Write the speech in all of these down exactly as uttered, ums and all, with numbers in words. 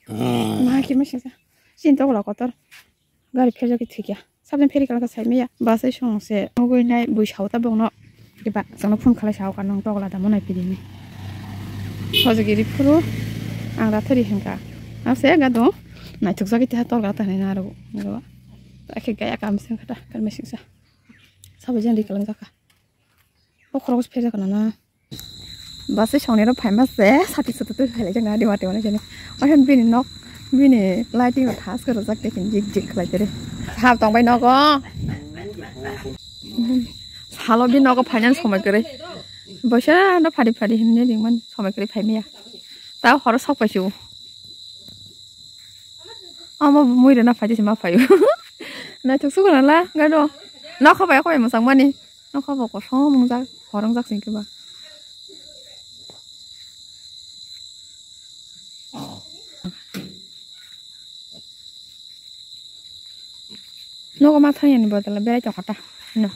Ma khe ma singsa. Chin tokla kotor. Gari pherjak khe thikya. Sabjang pheri kalka sai maya. Bus ai song se. Nugui nai bui sao ta bongno. Diba, chwngno phone khalai sao ka nung tokla da monai pidi ni. Hojagiri phuru. Ang da thari hingka. Ang se ga dong. Naithok jagwi teha tolga ta hinwi naro. Naro. Ta khe gaya kam sing khata. Kal message sa. Sabai jang ri kalang jaka. O khorok pherjak na na. Bus song ni ro phaima se. Sati sati tu phelai jang na diwa diwa na jani. Ohen bini nok. Bini lighting ro thas karo jak te kin jik jik khlai tere. Sab tong bai nogo. Salo bini nogo finance somai kare. Boisa no phari phari hinne ringman somai kare phaimaya. Ta horo sok paisi. Amo mui rena phaidi se ma phaio. Naithok sukuna la gano. Nokha bai kho bai mwchang mani. Nokha bo kosom wngjak, hor wngjak sing khe ba. Nogo ma thani ani bodol berai tong kha ta. No.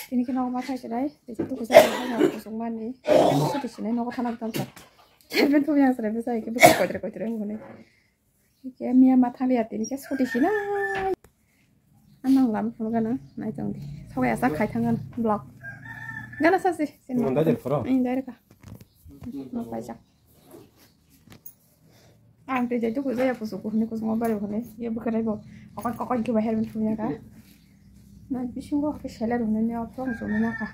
Tini khe nogo ma thai chwrai, tei se tuku jani hai no kusuk mani. Suti sinai nogo thana bwtang sa. Khe ben thum yang chwrai bwsa hai khe bwsa koitre koitre wng hwnwi. Khe miya ma thang liya tini khe suti sinai. Anang lam phunu gana nai tong di. Sogai asa khai thang gana vlog. Gana sa si. Tini direct phoro? Ang direct ka. Nok paijak. Ang tei jai tuku jaya pusu kuhni kusungo bari hwnwi ye bwkha raibo kokot kokot khe ba helmet thumya kha. Na bisingo khe seler hwnwi ne ophrom sumui nakha.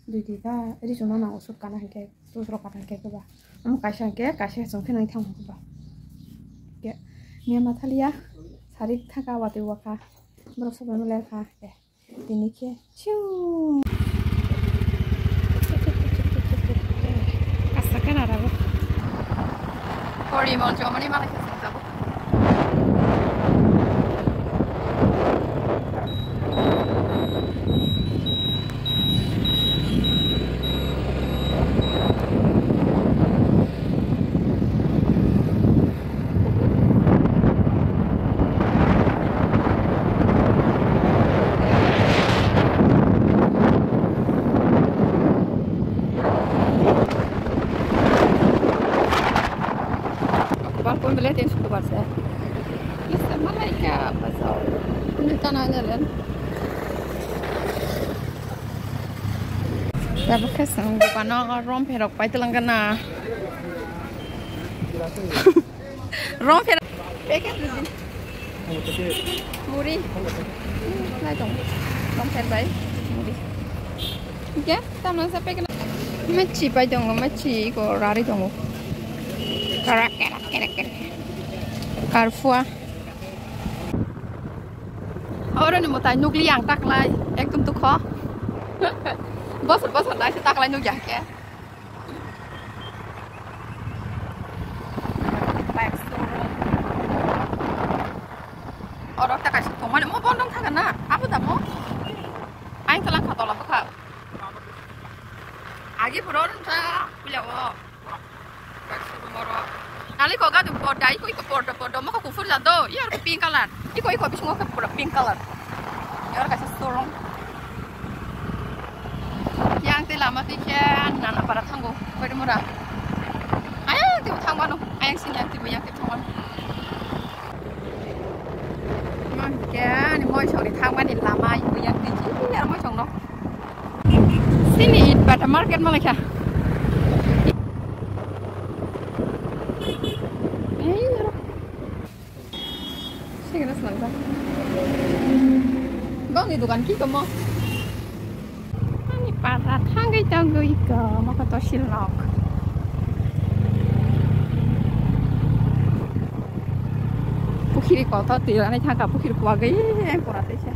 Dui dui ta ri sumna nango sut kana hinkhe tusrok kata hinkhe khe ba. Omo kaisa hinkhe kaisa chwng khe nang thang khe ba. Ke niya mathaliya sarik thaka watwi wakha. Borok sobai ma ler kha. Tini khe siu. Asa khe nara bo. Pori mon chomani mala khe sing jabo. Balkon bele ten suku barse. Lesa malai ka basau. Ini tanah jalan. Tabuk khe chwng dukano rom pherok pai twlang gana. Rom pherok packet rwdi. Muri. Nai tong. Rom pher bai. Muri. Hingke tamna sa packet. Machi pai tongo, machi ko rari tongo. Karak kerak kerak kerak. Karfua. Oro ni mwtai nukli ang taklai, ekdom dukho. Bosor bosor naise taklai nukya khe. Bike showroom. Oro ta kaisa tongmani mo bondong thangna, abo da mo. Aing talang kha tola bwkha. Agi puro ta puila o. Nali ko gadu porda, iko iko porda porda, mokha kuphur jado, iyar pink color, iko iko bisingo khe pura pink color. Iyar kaisa showroom. Yang te lama te khe nana para thango, koi mura. Ayang te thangmano, ayang sini yang te yang te thangmano. Mang khe ani moisong ni thangmani lama, iko yang te iyar moisong no. Sini it bata market malai kha. Ei, aro. Sini na selang ta. Bang ni dukan ki komo? Ani para thangwi tangwi ko, maka to silok. Pukhiri ko to twi ani thangka pukhiri ko agwi, pura twi khe.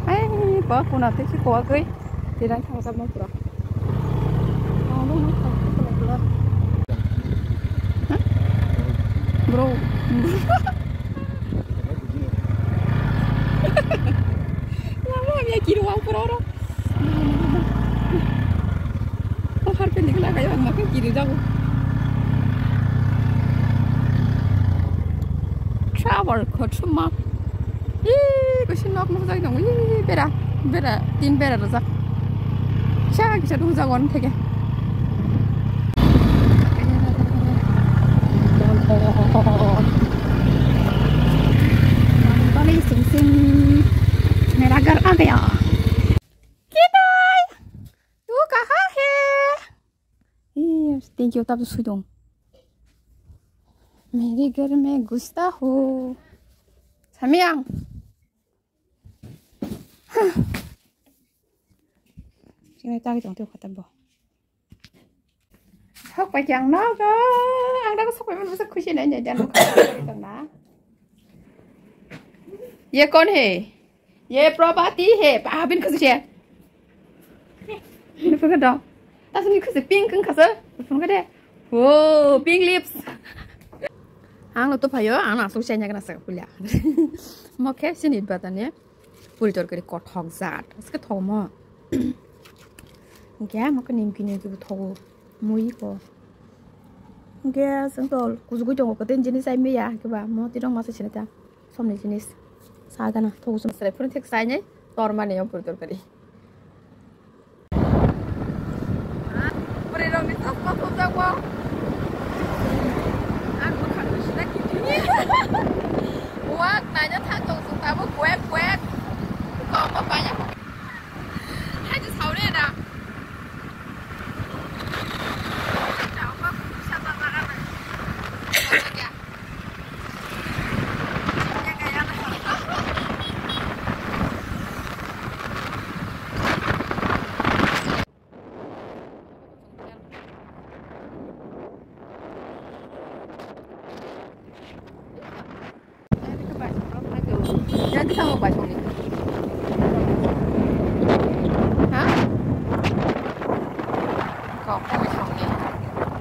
Ai, ba kuna te si kuagwi. Tirang thang sa mo pura. Bro. Lama ya kiri wang pura ro. O har pending lagai ang makan kiri jago. Travel kochuma. Ih, kusi nok nok jai dong. Ih, bera, bera, tin bera rojak. Sa kisa dong jago ang theke. Kyo tab sui dong. Meri ghar mein ghusta ho. Samyang. Sini tagi tong teo kata bo. Sok pai kyang no go. Ang dago sok pai man bwsa khusi nai nai dan. Ye kon he? Ye Probati he. Ba bin khusi se. Ni pun ka do. Ta sini khusi pink kan khasa. Pun ka de. Wo, pink lips. Ang lo to phayo, ang asuk chanya kana sa kulia. Mo khe sini batane. Puri torkari kothok jat. Aske thogo mo. Ge mo ke nimki nimki bo thogo. Mui ko. Ge sengtol kujugui tongo koten jinis ai meya ke ba mo tirong masa sineta. Somni jinis. Sa gana thogo sum sere puri thik sai nai. Tor mani yo puri torkari. Bwrwi rokni chosma thumjak bo. Ang bwkhak no sida kiphilwi. Wak naina thang tong chwng tabuk wek wek. Kok bo paina. Hai je saure da.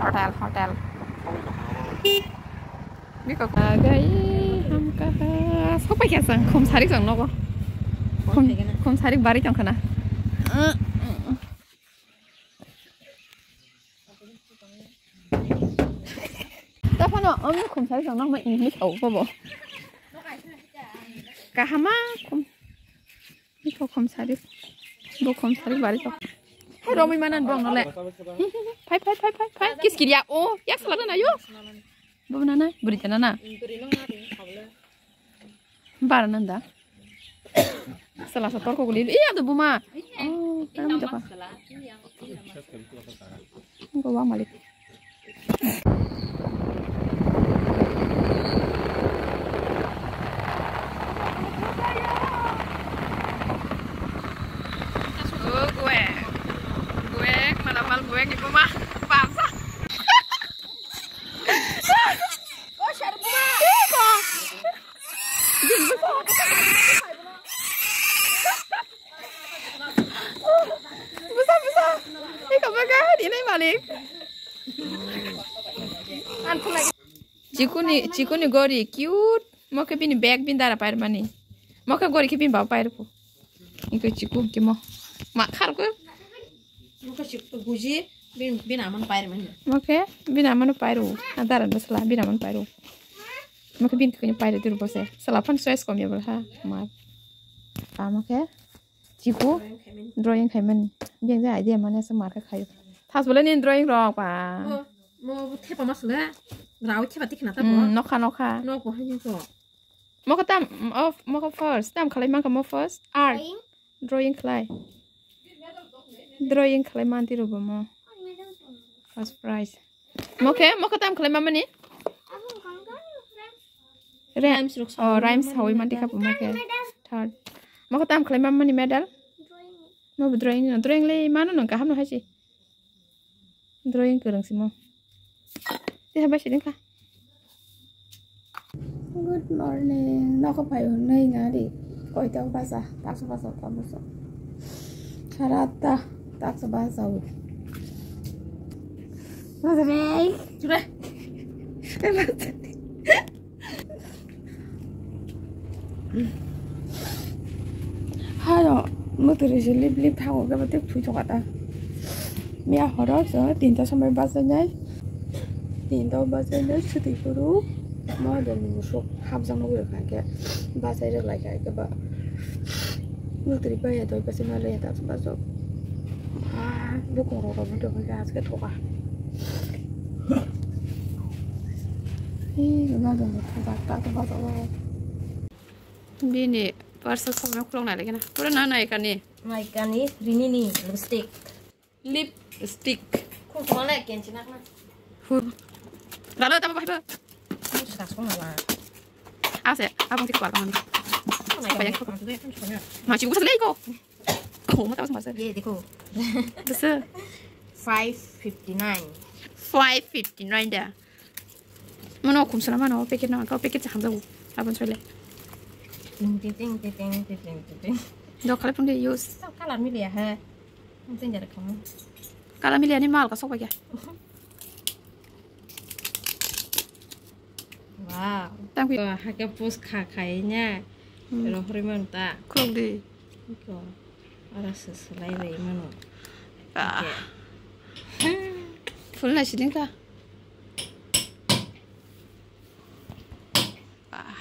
Hotel, hotel. Biko agai hamka ha. Sopai kya sang khum sarik sang nogo. Khum, khum sarik bari tong khana. Taphano omni khum sarik sang nokma English au bobo. Kahama khum. Biko khum sarik. Bo khum sarik bari tong. Hai romwi manan bong nole. Phai phai phai phai phai. Kis kiriya o. Yak sala na yo. Bo nana, buri ta nana. Bara nanda. Sala sa torko guli. Iya do buma. Oh, karam jaka. Go wa malik. Oh, gue. Gue, mana mal gue ni buma. Bangsa. Busa, busa. Iko baga di nai malik. Chikuni, chikuni gori cute. Moke bini bag bin dara pair mani. Moke gori ke bin ba pair pu. Iko chiku kimo. Ma khar ko. Moke chiku guji bin, bin aman pair mani. Moke bin aman pair u. Adara basla bin aman pair u. Moke bin kini pair dir bose. Sala phan choice kom ya bol ha. Ma. Pa moke. Chiku drawing khaimani. Biyang je idea mane se marka khayo. Thas bole ni drawing rok pa. Mo, mo thepa masle. Rao thepa tikhna ta bo. Hmm, nokha, nokha. Nok bo hayo ko. Moko tam, of, moko first. Tam khalai mangka mo first. Art. Drawing. Drawing khlai. Drawing khlai manti robo mo. First prize. Moke, moko tam khlai mamani? Re-, rhymes rok oh, sawi rhymes mani sawi manti kha. Moke. Third. Moko tam khlai mamani medal? Mo bo drawing no, drawing le mano nang kaham no haisi. Drawing kwrwng simo. Te habai siding kha. Good morning. Noko phai hwnwi nga di. Koita baja? Taksa baja ta buso. Sara atta. Taksa baja wi. Baja re. Jure. Haro, motri se lip lip thango kebo tei phui tongkha ta. Miya horo so tinta somoi bachainai. Tinta bachainai suti kuru. Mo do musuk hapjak nugwi rwkha khe bachai rwk lai kha khe ba. Motri bai ya doi bachai ma le ya ta bachok. Ah, bukung rok rok bwdok khe aske thoka. Ee, gana dong thajak ta to bachok. Bini parsa somno khulok nai lagi na. Pura na nai kani. Nai kani, rini ni lipstick. Lipstick. Khum khum le kenchi nak na. Ralo tamo bahai ba. Asa, abang tik kuat bangan. Apa ya? Masih buka sekali kok. Oh, mata masih masih. Ye, dekho. Bisa. Five fifty nine. Five fifty nine dah. Mana aku misalnya mana paket nama kau paket cakap jauh. Apa soalnya? Ting ting ting ting ting ting ting ting. Dok kali pun dia use. Kala milia ha. Mungkin jadi kamu. Kala milia ni mal kasok ya. Wow. Tang pi- Wah, hake pus kha khai nya. Hmm. Rohori man ta. Khulok di. Iko. Ora se selai lai mano. Ah. Oke. Full na sini ka. Ah.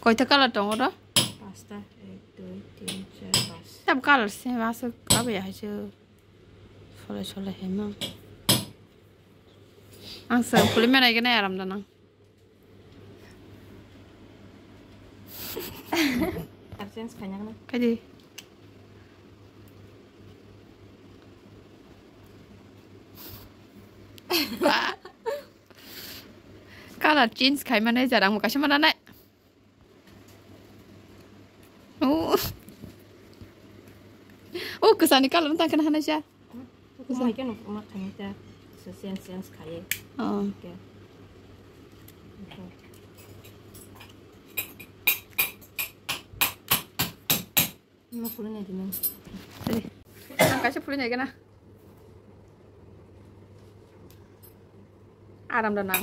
Koita color tongo do? Pasta. Ek, dui, tin, char, pas. Tab color se masuk apa ya hasil. Sole sole hema. Ang se puli menai gana aram danang. Change khaina gana. Kadi. Color change khai mane jarang mo kaisa mana nai. Oh. Oh, kwsani color tang kana hana cha. Kwsa hai khe nuk ma khani ta. So sen sen khaye. Oh. Okay. No pulin ya dino. Ang kaisa pulin ya gana. Aram da nang.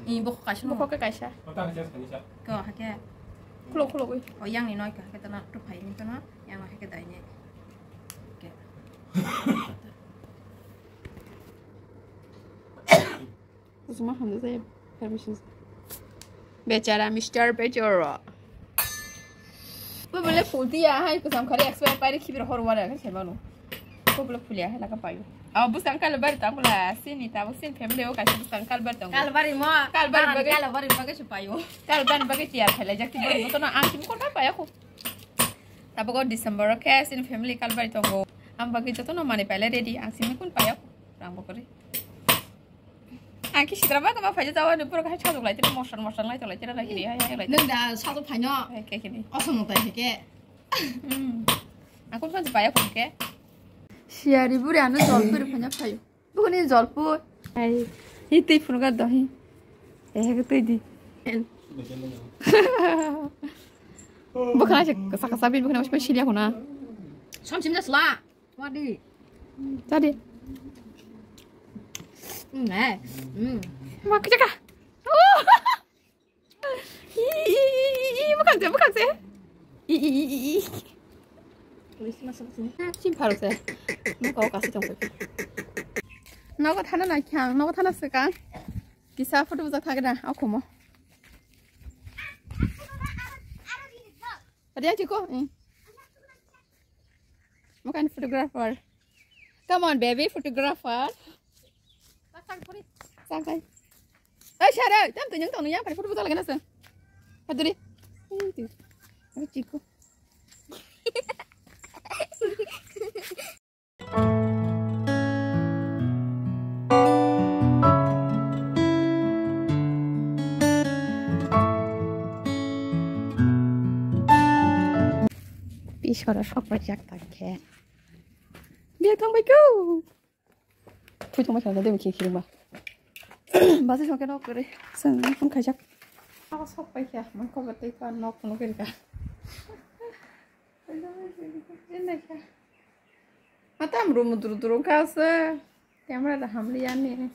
Ih, bokho kaisa. Bokho ke kaisa. Ko hake. Khulok khulok oi. O yang ni noi ka hake tana tu phai ni tana yang hake dai ni. Oke. Kusuma hamjak jaya permission. Bechara mister Bechara. Bo bole phul tiya hai kusam khari expire pairi khibir hor wara khai sai manu. Bo bole phulia hai laka payo. Aw busang kalbari tang bula sini ta bo sin family o kaisa busang kalbari tang. Kalbari mo. Kalbari bagai. Kalbari bagai su payo. Kalbari bagai tiya khala jak ti bo to na ang sim ko na paya ko. Tabogo December o khe sin family kalbari tongo. Ang bagai joto no mani pale ready ang sim kun paya ko. Rang bo kori. Ang khe sitra ba kama phaija jawa ni pura khai sajok lai tira mosor mosor lai tolai tira lai kiri hai hai lai. Nang da sajok phaino. Hai khe kini. Osong tai khe. Hmm. Aku kan supaya aku ke. Siari buri anu jolpur phanya phayo. Bukuni jolpur. Hai. Hi tei phunu ga dohi. Eh ke tei di. Bukana se kasa kasa bin bukana uspa silia kuna. Som sim das la. Wadi. Tadi. Hmm, eh. Hmm. Mak jaga. Oh. Ih, ih, ih, ih, ih, bukan sih, bukan sih. Ih, ih, ih, ih, ih. Polisi masuk sini. Sim baru sih. Mau kau kasih dong. Nogo thana na khyang, nogo thana sekang. Kisa photo bujak thagena, aku mau. Tadi aja kok. Hmm. Bukan photographer. Come on, baby, photographer. Sangai. Ai, sare, tam tu nyang tong nyang photo bujak lagi nasa. Haduri. Ini tu. Aku ciko. Bisora sok rojak tangkhe. Biya thangbai ko. Thui thangbai thangkhe demi khiri khiri ma. Basi songkhe nok kore. Sang phun khaijak. Abo sok pai kha. Man ko batai ka nok phun kiri ka. Matam rum duru duru ka se. Camera da hamli yani.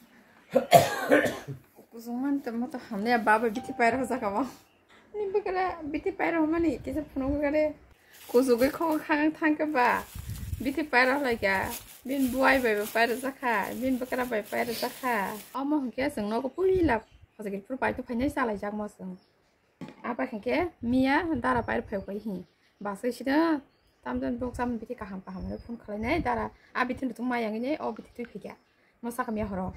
Kusung man te mato hamli ya baba biti paira jaka ba. Ni bakara biti paira mani kisa phunu kare. Kusugui khong khang thangke ba. Biti paira lai ka. Bin buai bai ba paira jakha. Bin bakara bai paira jakha. Omo hwnkhe chwng nogo puila hojagir phuru bai to phainai chalai jak mo chwng. Apa hwnkhe miya dara pair phai pai hi. Basai sida tamjani bok cham biti kaham kaham rw phone khalai nai dara a biti nutung maya ngi nai o biti twi phikya. Mo sakam ya horo.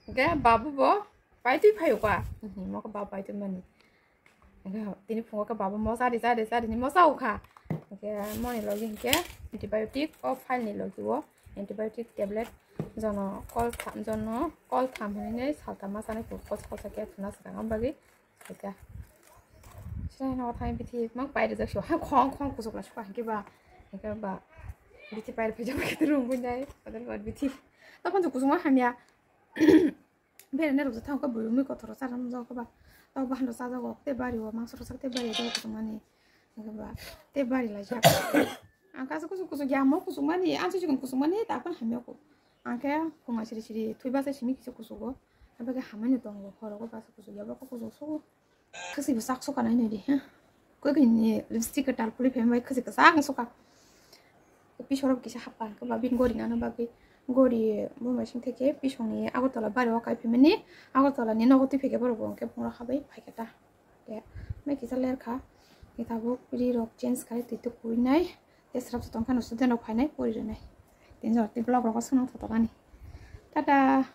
Hwnkhe babu bo pai twi phaio ka. Mo ko babu pai twi mani. Tini phungo khe baba mo chari chari chari ni mo chao kha. Hingke moni logi hingke antibiotic o file ni logi o antibiotic tablet jono kol tham jono kol tham hinui saltam ma sanai kosa kosa khe thuna swkang bagi. Khaika. Sini no thang bithi mang pai rijak so ha khong khong kusuk la suka hingke ba hingke ba bithi pai phai jang khe rung gun dai padal ba bithi. Tokon kusuk ma hamya. Bere ne rok thang ko buru mi kotor sa ram jok ba. Tau ba hando sa jok te bari o mangso sak te bari o kusuk mani. Hingke ba te bari la jak. Ang kaisa kusuk kusuk ya mo kusuk mani ang sujikon kusuk mani ta kon hamya ko. Ang khe khuma siri siri thui basa simi kisa kusugo. Abage hamani tongo horogo basa kusuk ya bako kusuk sugo. Khasi bo sak suka nai nai di ha. Koi kini lipstick ka tal puli phem bai khasi ka sak suka. Pisoro kisa hapka hingke ba bin gori nana bagwi gori bo mai sing theke pisongni Agartala bari o kai phimani Agartala ni nogo twi pheke borok bo hingke phungra habai phaikhe ta. Te mai kisa ler kha. Tabuk ri rok change khai twi twi kuinai. Te srap tong khano student rok phainai pori rwnai. Tini jora tei vlog rogo swnam thotok ani. Tata.